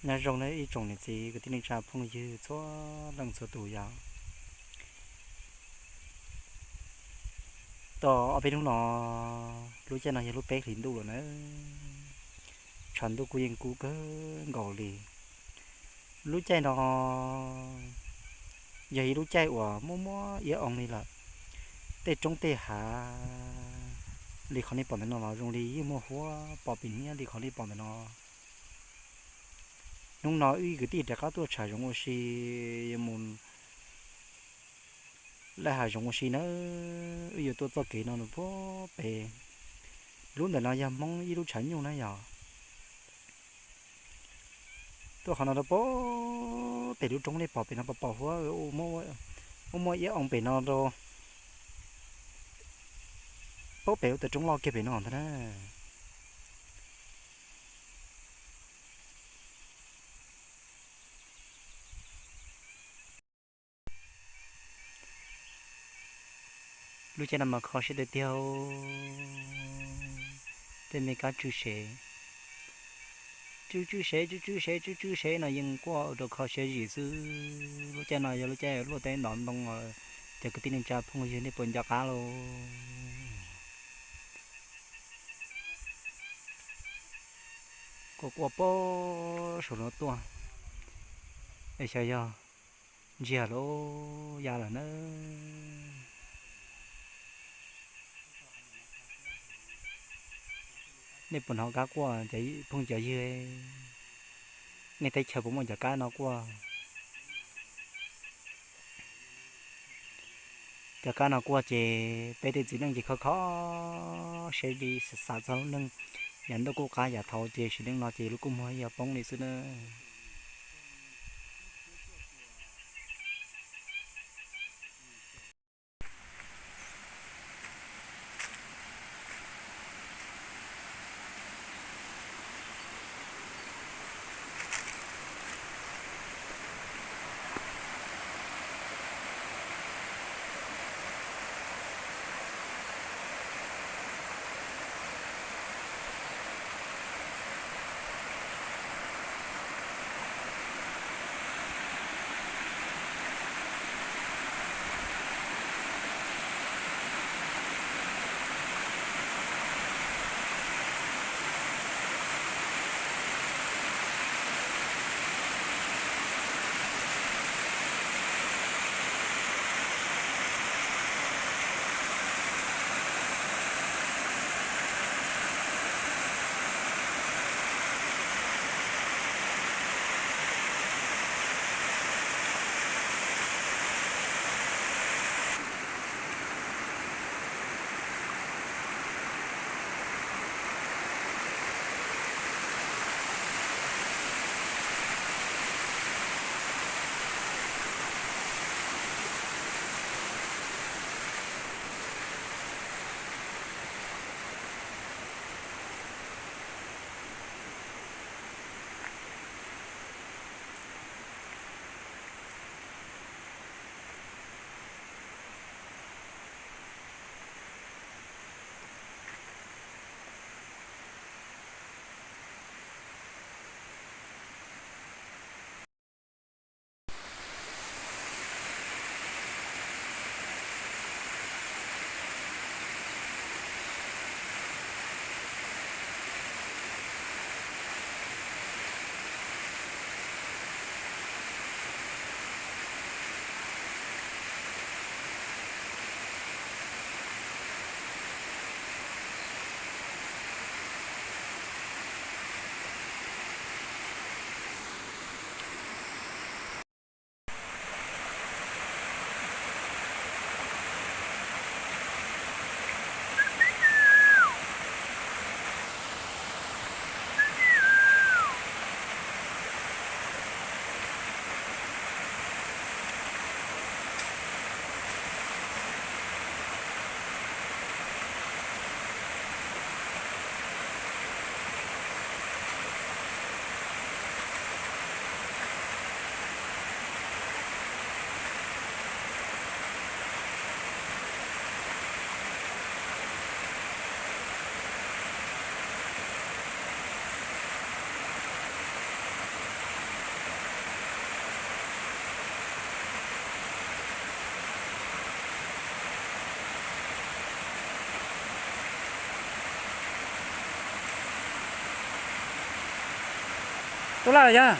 Nyob zoo nawb ib tsoom niam txiv kwv tij neej tsa phooj ywg txhua leej txhua tus yom. Tau ob peb hnub no, lub caij no yog lub peb hlis ntuj lawm na, tshav ntuj kuj yeej kub kawg nkaus li. Lub caij no yog ib lub caij uas muaj muaj iab oo li lawm. Tej roob tej hav li qhov nej pom ntawm no los zoo li yeej muaj huab pom pim niab li qhov nej pom ntawm no. Hnub no wb kwv tij rov qab tuaj tsham zoov ua si, yuav mus laj hav zoov ua si nawb. Wb yuav tuaj txoj kev no puag pem. Lub ntawm no yog Hmoob ib lub tshav nyuj na yog. Tuaj qhov no rau puag pem lub roob nej pom pem no pom pom huab, muaj muaj iab oo pem no rau puag pem lub tawm roob loj kiag pem no ntag na. Lub caij no mas kho siab tiag tiag, tej me kab tswj sev, tswj tswj sev tswj tswj sev tswj tswj sev no yeej quaj ua rau kho siab zim xwb. Lub caij no yog lub caij luaj teb ntov ntoo os, cov kwv tij neej tsa phooj ywg nej puas nco qab lauj? Quaj quaj puag saum no tuaj, es xyov yog ntsiag lawm ya lawm na. Nej puas hnov kab quaj phooj cov ywg? Nej teb chaws puas muaj cov kab no quaj? Cov kab no quaj ces peb tej txiv neej ces kho kho siab li xav xav txog lub neej yav ntuj qub qab yav thaud ces sim neej no ces lub kua muag yog poob li xwb na. Ua laj yog.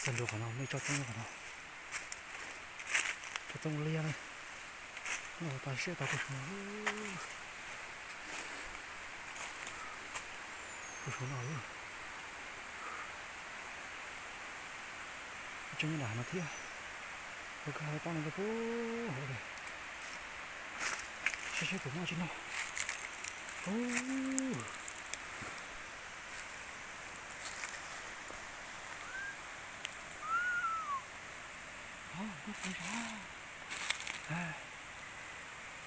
Txog ntua qhov no, nej tsob txoob qhov no, tsob txoob liab na, noj tau siab tau kua su no, kua su no. Tseem nyob nram no thiab, ua koj hais pab no rau puag hauv tiag, saib seb puas muaj tsis noj.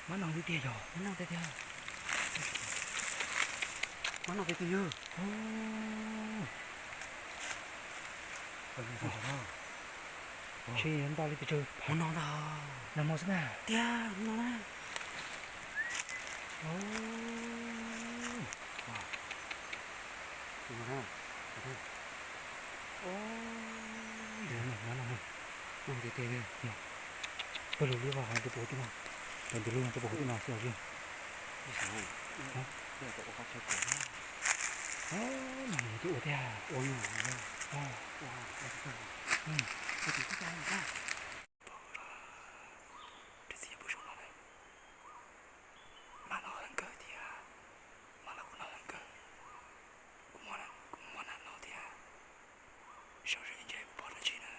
Mab noj tiag tiag yog, mab noj tiag tiag, mab noj tiag tiag yog. Tsis nto li pes tsawg, no ntag, nag hmo xwb na. Tiag no na. Pawg lug li qhov rau puag tim no, rau ntu lug no rau puag tim no xwb os. Ua tiag, ua tiag. Rau txiv puag saum no lawm. Mab no heev kawg thiab, mab no kuj no heev kawg. Kuv, kuv muab nag no thiab, saib seb ntshe pom dab tsi na.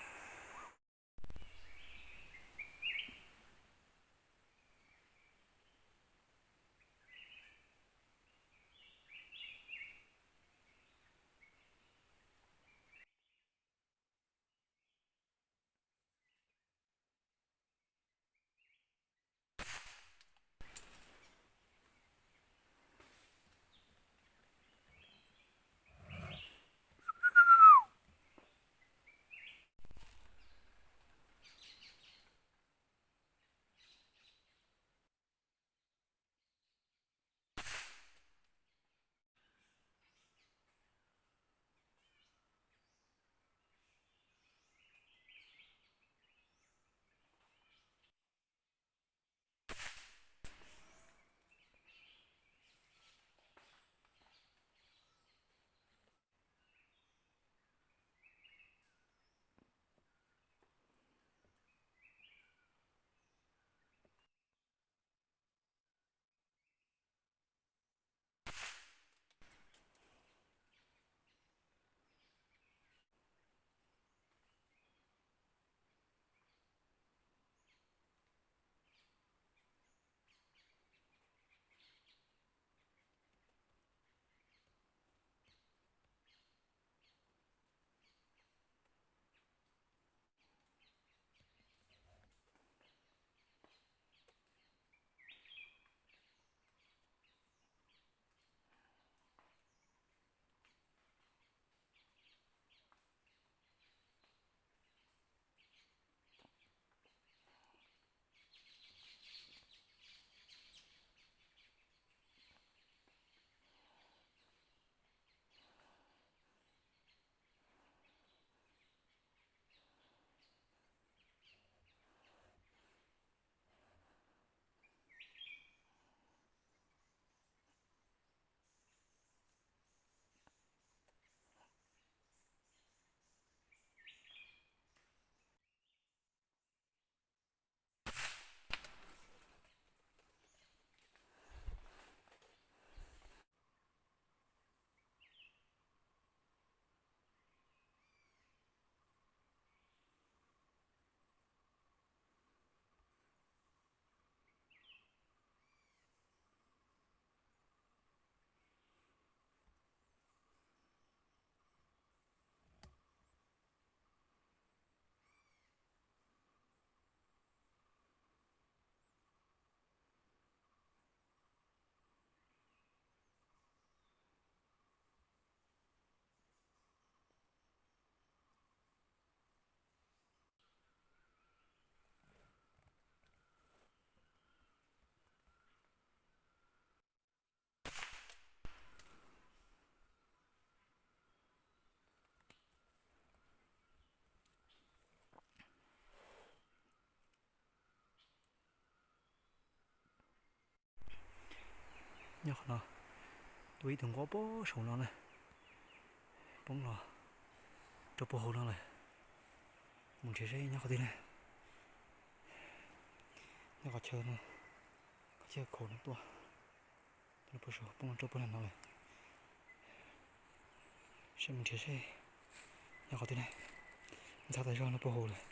Nyob qhov no, tua ib tug nquab poob saum no na, poob los rau puag hauv no lawm. Mus nrhiav seb nyob qhov twg na. Nyob qhov chaw no, qhov chaw khaum no tua, tua poob saum, poob los rau puag no lawm. Seb mus nrhiav seb nyob qhov twg na. Ntxhab tas zog no puag hauv lawm.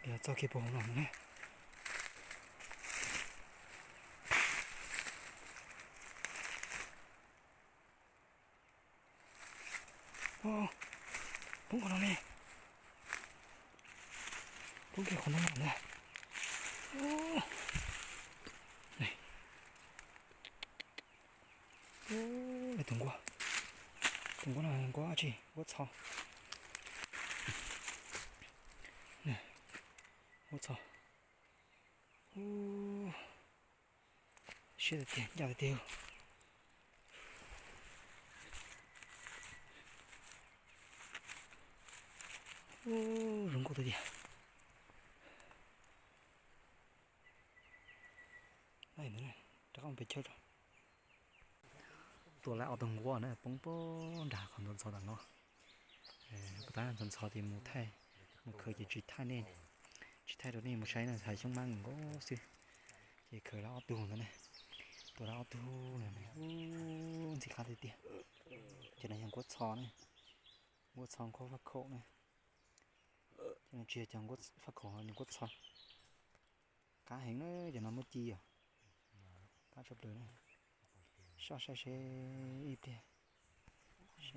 Yog txoj kev puag hauv no ne. Poob qhov no ne. Poob kiag qhov no ntag. Tus nquab, tus nquab no nquab tsi, nquab txho. Nquab txho. Siab tiag tiag, ncaj tiag tiag. Zoo nkauj tiag tiag. Rov qab pem chaw tso. Tua lawm ob tug nquab na, poob poob nrag qhov ntxhov ntxhov ntawm no. Puas tab ntxhov ntxhov ces mus thaij, mus khaws ces tsis thaij nej, tsis thaij rau nej mus saib na, hais xyoob mab nkauj xwb. Ces khaws lawm ob tug ntawd na, tua lawm ob tug na, ntxim qab tiag tiag. Cov no yog nquab txho na, nquab txho nquab faj khaum na. Cov no tsis yog cov nquab faj khaum, nquab txho. Qab heev na, cov no muab ci os. Qab tshaj plaws na. Soj saib seb ib pliag. Ces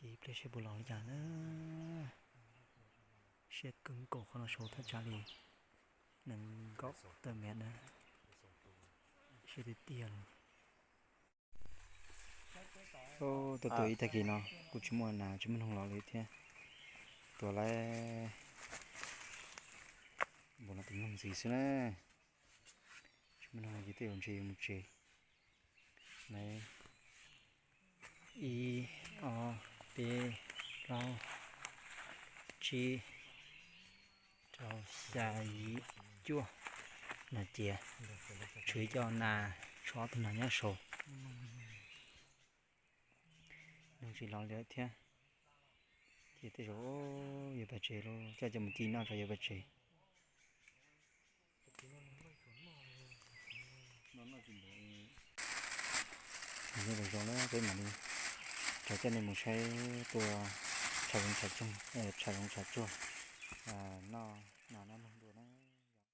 ib pliag seb puas los li cas na. Siab kawg nkaus, qhov no sau thaj tsam li nees nkaum tawm mev na. Siab tiag tiag li. Tuaj tua ib tag kis no kuj tsis muaj nas tsis muaj noog los li thiab. Tua lawm npaum no tus noog ntxiv xwb na. Tsis muaj noog ces tej zaum ntshe yuav mus tsev. Ib, ob, peb, plaub, tsib, rau, xya, yim, cuaj. Nas ciav, tshuav ib co nas, tshuav ob tug nas nyob saud. Noog tsis los li thiab. Ces tej zaum yuav pais tsev lauj, coj cov mus ci noj tso yuav pais tsev. Nyob zoo na, peb mam li rov coj nej mus saib tua tshav zoov tshav tsuag, tshav zoov tshav tsuag, noj nas noj noog.